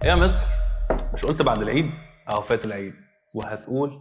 ايه يا مستر، مش قلت بعد العيد؟ اهو فات العيد وهتقول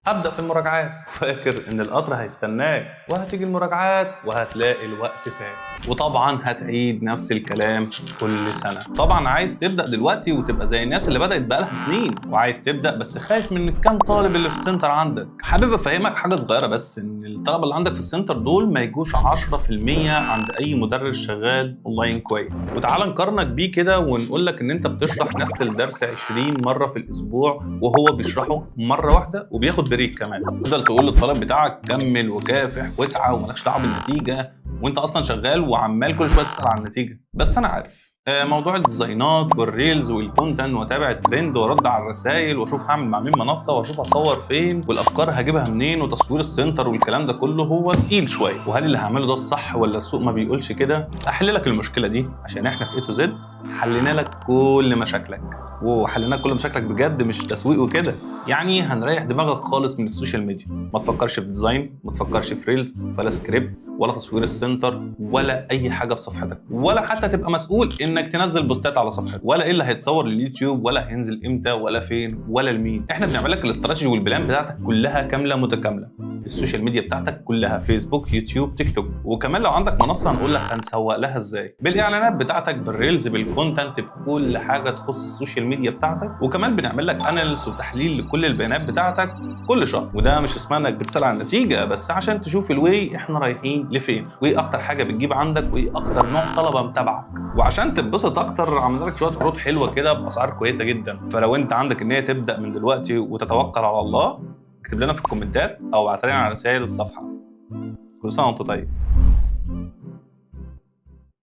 هبدأ في المراجعات، فاكر ان القطر هيستناك وهتيجي المراجعات وهتلاقي الوقت فات، وطبعا هتعيد نفس الكلام كل سنة. طبعا عايز تبدأ دلوقتي وتبقى زي الناس اللي بدأت بقالها سنين، وعايز تبدأ بس خايف من كام طالب اللي في السنتر عندك. حابب افهمك حاجة صغيرة بس، ان الطلبة اللي عندك في السنتر دول ما يجوش 10% عند اي مدرس شغال اونلاين كويس. وتعال نقارنك بيه كده ونقول لك ان انت بتشرح نفس الدرس 20 مرة في الاسبوع وهو بيشرحه مرة واحدة وبياخد break كمان. تفضل تقول للطالب بتاعك كمل وكافح واسعى ومالكش دعوه بالنتيجة، وانت اصلا شغال وعمال كل شوية تسال عن النتيجة. بس انا عارف موضوع الديزاينات وال reels وال content واتابع الترند وارد على الرسائل واشوف هعمل مع مين منصة واشوف اصور فين والافكار هجيبها منين وتصوير السنتر والكلام ده كله هو تقيل شوية. وهل اللي هعمله ده الصح ولا السوق ما بيقولش كده؟ احل لك المشكلة دي عشان احنا في A to Z حلينا لك كل مشاكلك، وحلينا كل مشاكلك بجد، مش تسويق وكده. يعني هنريح دماغك خالص من ال social media، ما تفكرش في design، ما تفكرش في reels، ولا سكريبت، ولا تصوير السنتر، ولا اي حاجة بصفحتك، ولا حتى تبقى مسؤول انك تنزل بوستات على صفحتك، ولا ايه اللي هيتصور لليوتيوب، ولا هينزل امتى، ولا فين، ولا لمين. احنا بنعمل لك الاستراتيجي وال plan بتاعتك كلها كاملة متكاملة، ال social media بتاعتك كلها، فيسبوك، يوتيوب، تيك توك، وكمان لو عندك منصة هنقول لك هنسوق لها ازاي بالاعلانات بتاعتك، بال reels، بال content، بكل حاجة تخص ال social media بتاعتك. وكمان بنعمل لك analysis وتحليل لكل البيانات بتاعتك كل شهر، وده مش اسمها انك بتسال عن النتيجة، بس عشان تشوف ال way احنا رايحين لفين، وايه اكتر حاجة بتجيب عندك، وايه اكتر نوع طلبه متابعك. وعشان تتبسط اكتر عملنا لك شوية عروض حلوة كده باسعار كويسة جدا. فلو انت عندك النية تبدا من دلوقتي وتتوكل على الله، اكتب لنا في الكومنتات او ابعت لنا على رسائل الصفحة. كل سنة وانت طيب.